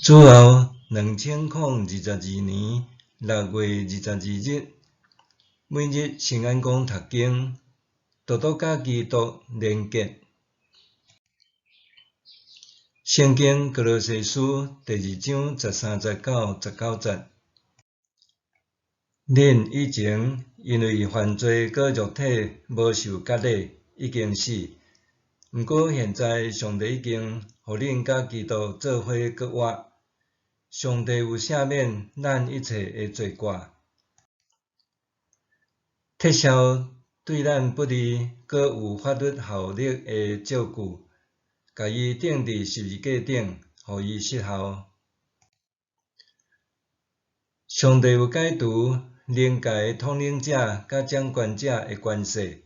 主後2022年6月22日，每日聖安講讀經，獨獨佮基督連結。聖經歌羅西書第二章13節到19節。恁以前因為犯罪閣肉體無受割禮，已經死。毋過現在上帝已經予恁佮基督做伙閣活。上帝有赦免咱一切的罪過，撤銷對咱不利閣有法律效力的證據，共伊釘佇十字架頂，予伊失效。上帝有解除靈界的統領者佮掌權者的權勢，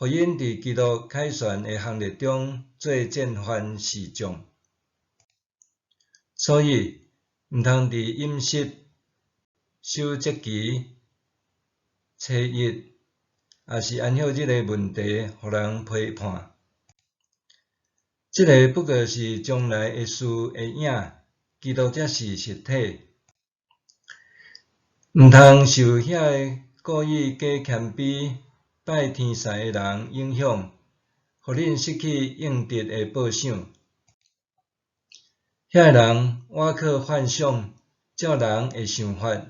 予𪜶佇基督凱旋的行列中做戰犯示眾。所以，毋通佇飲食、守節期、初一，抑是安息日的問題，予人批判。這个不過是將來的事的影，基督才是實體。毋通受遐个故意假謙卑、拜天使的人影響，予恁失去應得的報賞。遐个人倚靠幻想，照人的想法，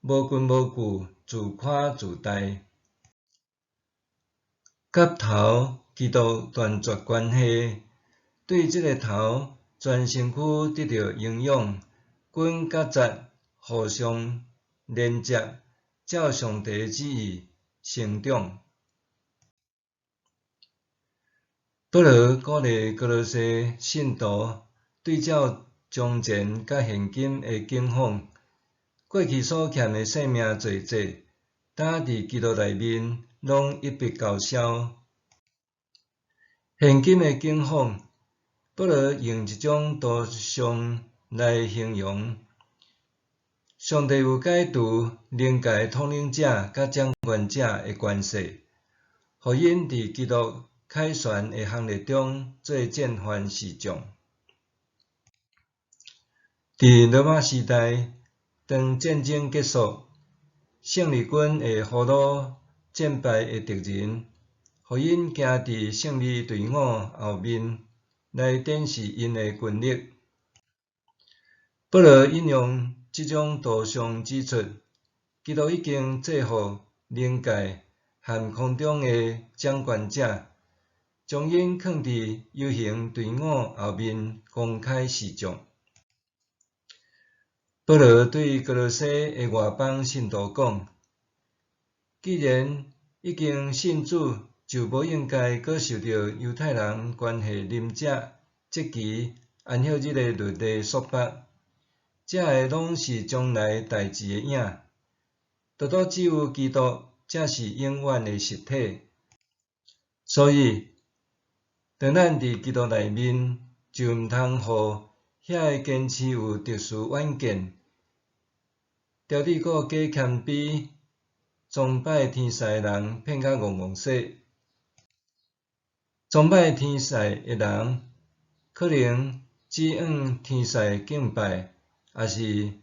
無根無據，自誇自大，佮頭基督斷絕關係，對這个頭全身軀得著營養，筋佮節互相連接，照上帝旨意成長。保羅鼓勵歌羅西信徒對照從前佮現今的境況，過去所欠的性命罪債，今佇基督內面攏一筆勾銷。現今的境況，保羅用一種圖像來形容。上帝有解除靈界統領者佮掌權者的權勢，予𪜶佇基督凱旋的行列中做戰犯示眾。佇羅馬時代，當戰爭結束，勝利軍會俘虜戰敗的敵人，予𪜶行佇勝利隊伍後面，來展示𪜶的軍力。保羅引用這種圖像指出，基督已經制服靈界和空中的掌權者，將𪜶囥佇遊行隊伍後面公開示眾。保羅對歌羅西的外邦信徒講：既然已經信主，就無應該閣受著猶太人關係啉食、節期、安息日的律例束縛。這个攏是將來代誌的影，獨獨只有基督才是永遠的實體。所以，當咱佇基督內面，就毋通予遐个堅持有特殊遠見、牢底閣假謙卑、崇拜天使的人騙甲戇戇踅。崇拜天使的人，可能只向天使敬拜，抑是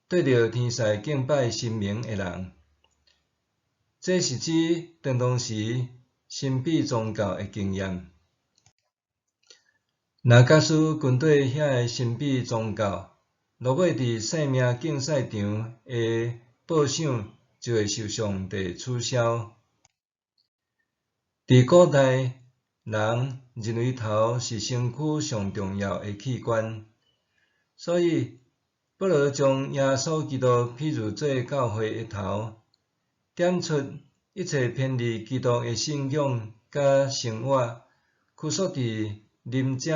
對著天使敬拜神明的人。這是指當當時神秘宗教的經驗。若假使軍隊遐个神秘宗教，落尾佇性命競賽場的報賞就會受上帝取消。佇古代，人認為頭是身軀上重要的器官，所以保羅將耶穌基督比喻做教會的頭，點出一切偏離基督的信仰佮生活，拘束佇啉食、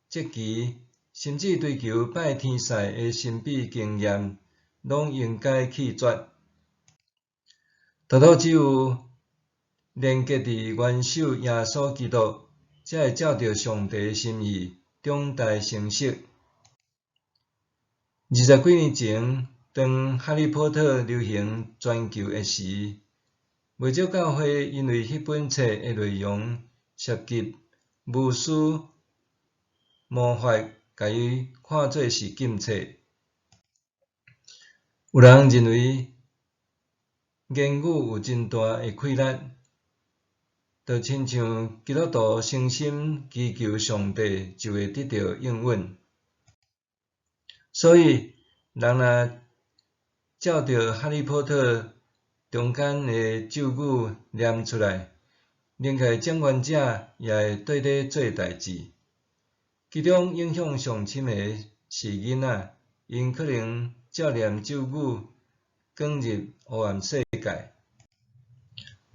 節期，甚至追求拜天使的神秘經驗，攏應該棄絕。獨獨只有連結佇元首耶穌基督，才會照著上帝心意長大成熟。20幾年前，當哈利波特流行全球的時，袂少教會因為彼本冊的內容涉及巫師、魔法共伊看做是禁册。有人认為言語有真大的氣力，就親像基督徒誠心祈求上帝，就會得著應允。所以，人若照著哈利波特中間的咒語念出來，靈界掌權者也會綴咧做代誌。其中影響上深的是囡仔，𪜶可能照念咒語，捲入黑暗世界。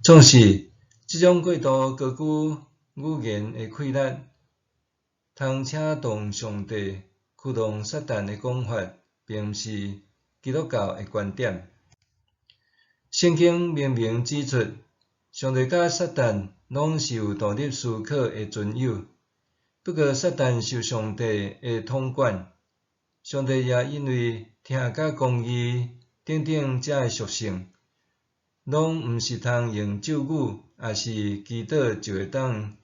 總是，這種過度高舉語言的氣力，通請動上帝驅動撒旦的講法，並毋是基督教的觀點。聖經明明指出，上帝佮撒旦攏是有獨立思考的尊友。不過，撒旦受上帝的統管，上帝也因為疼佮公義等等這个屬性，攏毋是通用咒語抑是祈禱就會當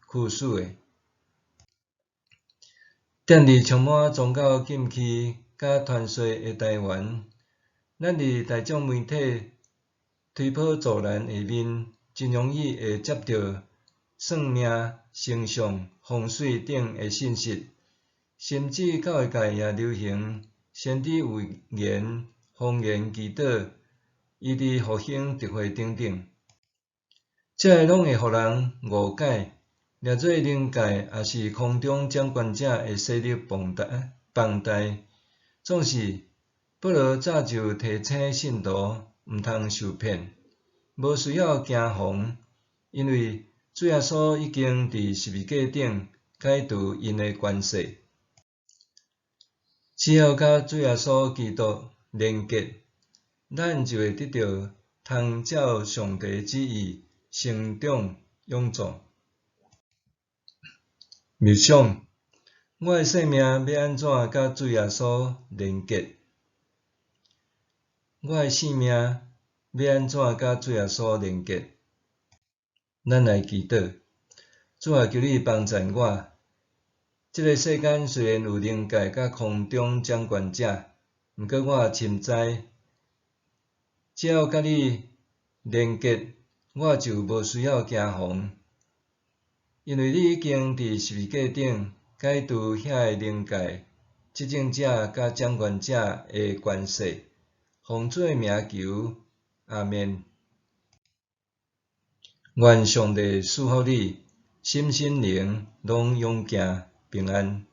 驅使的。踮佇充滿宗教禁忌佮傳說的台灣，咱佇大眾媒體推波助瀾下面，真容易會接著算命、星相、風水等的信息，甚至教會界也流行先知預言、方言祈禱、醫治復興特會等等，這个攏會予人誤解，列做靈界抑是空中掌權者的勢力龐大。龐大。總是，保羅早就提醒信徒毋通受騙，無需要驚惶，因為主耶穌已經佇十字架頂解除𪜶的權勢。只要佮主耶穌基督連結，咱就會得著通照上帝旨意成長勇壯。默想，我的生命欲按怎佮主耶穌連結？我的生命欲按怎佮主耶穌連結？咱來祈禱，主啊，求你幫贊我。這个世間雖然有靈界佮空中掌權者，毋過我深知，只要佮你連結，我就無需要驚惶，因為你已經佇十字架頂解除遐个靈界執政者佮掌權者的權勢。奉主的名求，阿們。願上帝賜福你，身心靈攏勇健平安。